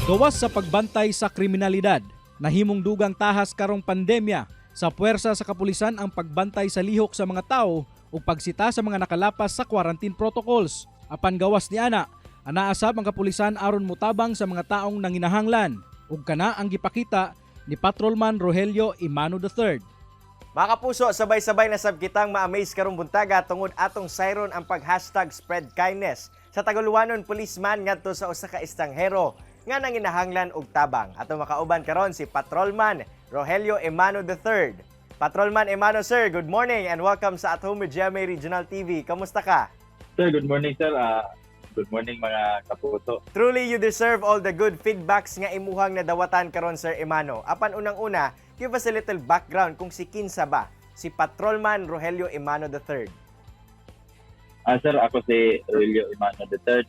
Gawas sa pagbantay sa kriminalidad, nahimong dugang tahas karong pandemya sa puwersa sa kapulisan ang pagbantay sa lihok sa mga tao ug pagsita sa mga nakalapas sa quarantine protocols. Apan gawas ni ana, anaa sab ang kapulisan aron mutabang sa mga taong nanginahanglan, ug kana ang gipakita ni Patrolman Rogelio Imano III. Mga kapuso, sabay-sabay na sab kitang ma-amaze karong buntaga tungod atong sayron ang pag-#SpreadKindness sa Taguluanon policeman ngadto sa usa ka estranghero nga nanginahanglan og tabang. Atong makauban karon si Patrolman Rogelio Emano III. Patrolman Emano, sir, good morning and welcome sa At Home with GMA Regional TV. Kamusta ka? Sir, good morning, sir. Good morning, mga kapuso. Truly, you deserve all the good feedbacks nga imuhang nadawatan karon, Sir Emano. Apan unang-una, give us a little background kung si kinsa ba si Patrolman Rogelio Emano III. Sir, ako si Rogelio Emano III,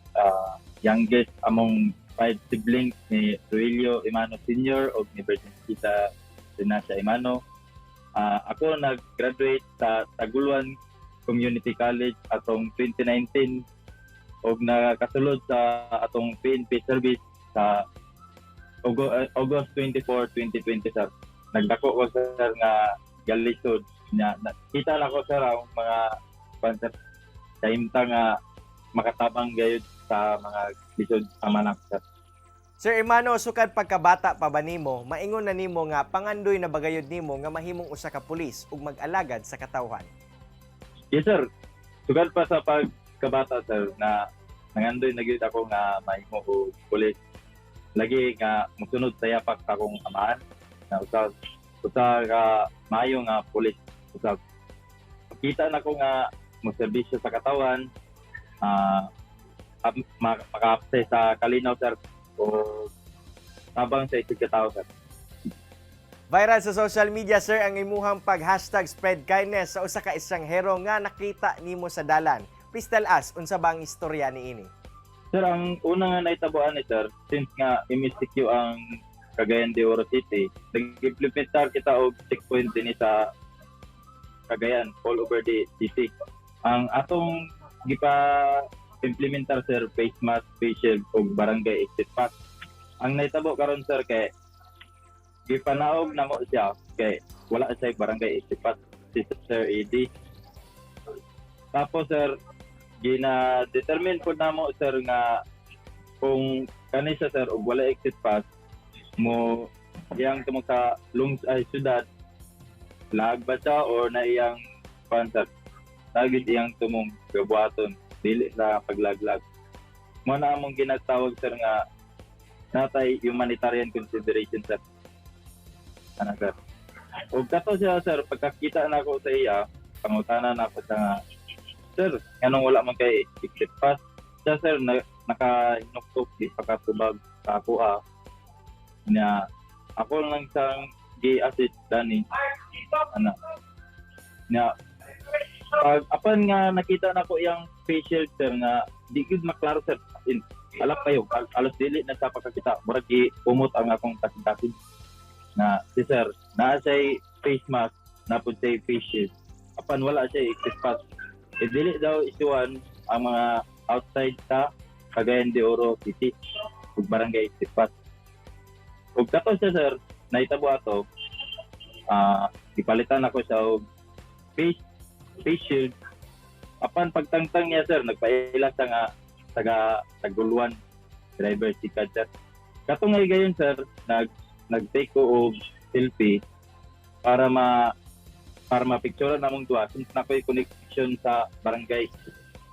youngest among five siblings ni Rogelio Emano Sr. o ni Virgencita Renacia Emano. Ako nag-graduate sa Taguluan Community College atong 2019 og nakasulod sa atong PNP service sa August 24, 2020, sir. Nagdako ko, sir, nga galisod nya kita na ko, sir, ang mga kwan, sir, kahimtang nga makatabang gayud sa mga lisod sa manak, sir. Sir Emano, sukad pagkabata pa ba nimo, maingon na nimo nga pangandoy na bagayod nimo nga mahimong usa ka pulis ug mag-alagad sa katawhan? Yes, sir. Sugad pa sa pagkabata, sir, na nangandoy na gyud ako nga mahimo og pulis. Lagi nga mosunod sa yapak sa akong amahan na usa usa ka maayo nga pulis. Usa kita na ko nga mo serbisyo sa katawan, maka sa kalinaw, sir, o tabang sa isig katao, sir. Viral sa social media, sir, ang imuhang pag-#SpreadKindness sa usa ka estranghero nga nakita nimo sa dalan. Please tell us, unsa ba ang istorya niini? Sir, ang una nga nahitabuan ni sir, since nga MCQ ang Cagayan de Oro City, nag-implementar kita og checkpoint din sa Cagayan, all over the city. Ang atong gipa implementar, sir, face mask, face shield ug barangay exit pass. Ang nahitabo karon, sir, kay gipanaog namo siya kay wala siya barangay exit pass si Sir AD. Tapos, sir, gina-determine po namo, sir, nga kung kani siya, sir, og wala exit pass mo iyang tumong sa lungs ay syudad lag ba siya or na iyang kuan, sir, lagi iyang tumong gabuhaton dili sa paglaglag mo na among ginatawag, sir, nga natay humanitarian consideration, sir, ana, sir. Ug kato siya, sir, pagkakita na ako sa iya, pangutana na ako siya nga, "Sir, nganong wala man kay exit pass?" Siya, sir, na, nakahinuktok, di pa katubag sa ako ah. Nya, ako lang siyang gi-assist dani. Ana. Nya, pag apan nga nakita na ko iyang face shield, sir, nga di gyud maklaro, sir. In, alak kayo, alos dili na sa pagkakita. Murag gi umot ang akong kasing na si sir, naa siya face mask, naa pud siya face shield. Apan wala siya exit pass. E dili daw isuan ang mga outside sa Cagayan de Oro City ug barangay exit pass. Ug kato siya, sir, nahitabo ato, gipalitan ako siya og face shield. Apan pagtangtang niya, sir, nagpaila siya nga taga Taguluan driver si sir. Katong ngay gayon, sir, nag-take ko og selfie para ma-picture namong duha since na ko'y connection sa barangay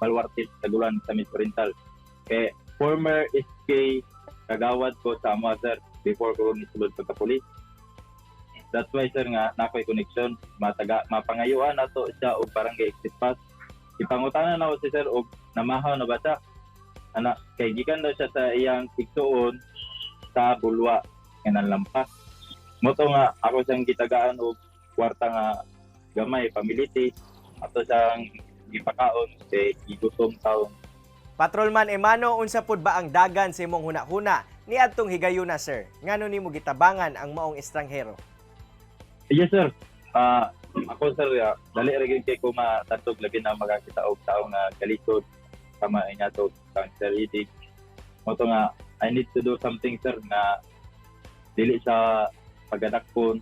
Baluarte, Taguluan sa Miss Oriental. Kay former SK kagawad ko sa amo, sir, before ko nisulod pagka-police. That's why, sir, nga na ko'y connection, mataga mapangayuan nato siya og barangay exit pass. Ipangutana na ko si sir og namahaw na ba siya. Ana, kay gikan daw siya sa iyang igsuon sa Bulua nga nanlampas. Mao to nga ako siyang gitagaan og kwarta nga gamay pamiliti ato siyang gipakaon kay gigutom taon. Patrolman Emano, unsa pud ba ang dagan sa imong hunahuna niadtong higayuna, sir? Ngano nimo gitabangan ang maong estranghero? Yes, sir. Ako, sir, dali ra gyud kay ko matantog labi na makakita og tawo nga galisod sama inya to kang Sir Idig. Mao to nga I need to do something, sir, nga dili sa pagadakpon.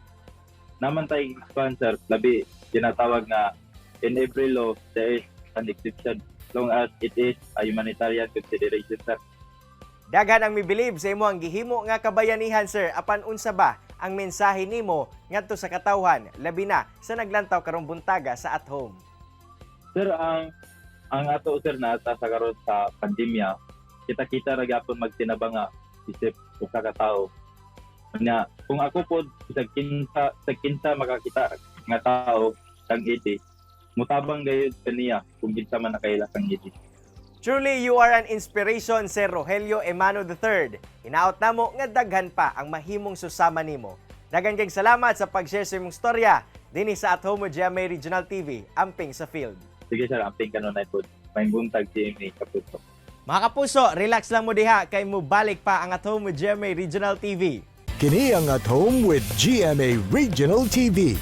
Naman tay kuan, sir, labi ginatawag nga in every law there is an exception, long as it is a humanitarian consideration, sir. Daghan ang mibilib sa imo ang gihimo nga kabayanihan, sir. Apan unsa ba ang mensahe nimo ngadto sa katawhan, labi na sa naglantaw karong buntaga sa At Home? Sir, ang ato, sir, nata sa karon sa pandemya, kita-kita ra gyapon magtinabanga isip usa ka tawo. Nya, kung ako pod sa kinsa makakita nga tao kang iti, mutabang gayud kaniya kung kinsa man nakaila kang iti. Truly, you are an inspiration, Sir Rogelio Emano III. Hinaot namo nga daghan pa ang mahimong susama nimo. Daghan kay salamat sa pag-share sa imong storya dinhi sa At Home with GMA Regional TV, amping sa field. Sige sir, amping kanunay pod. Maayong buntag, GMA Kapuso. Mga kapuso, relax lang mo diha kay mubalik pa ang At Home with GMA Regional TV. Kini ang At Home with GMA Regional TV.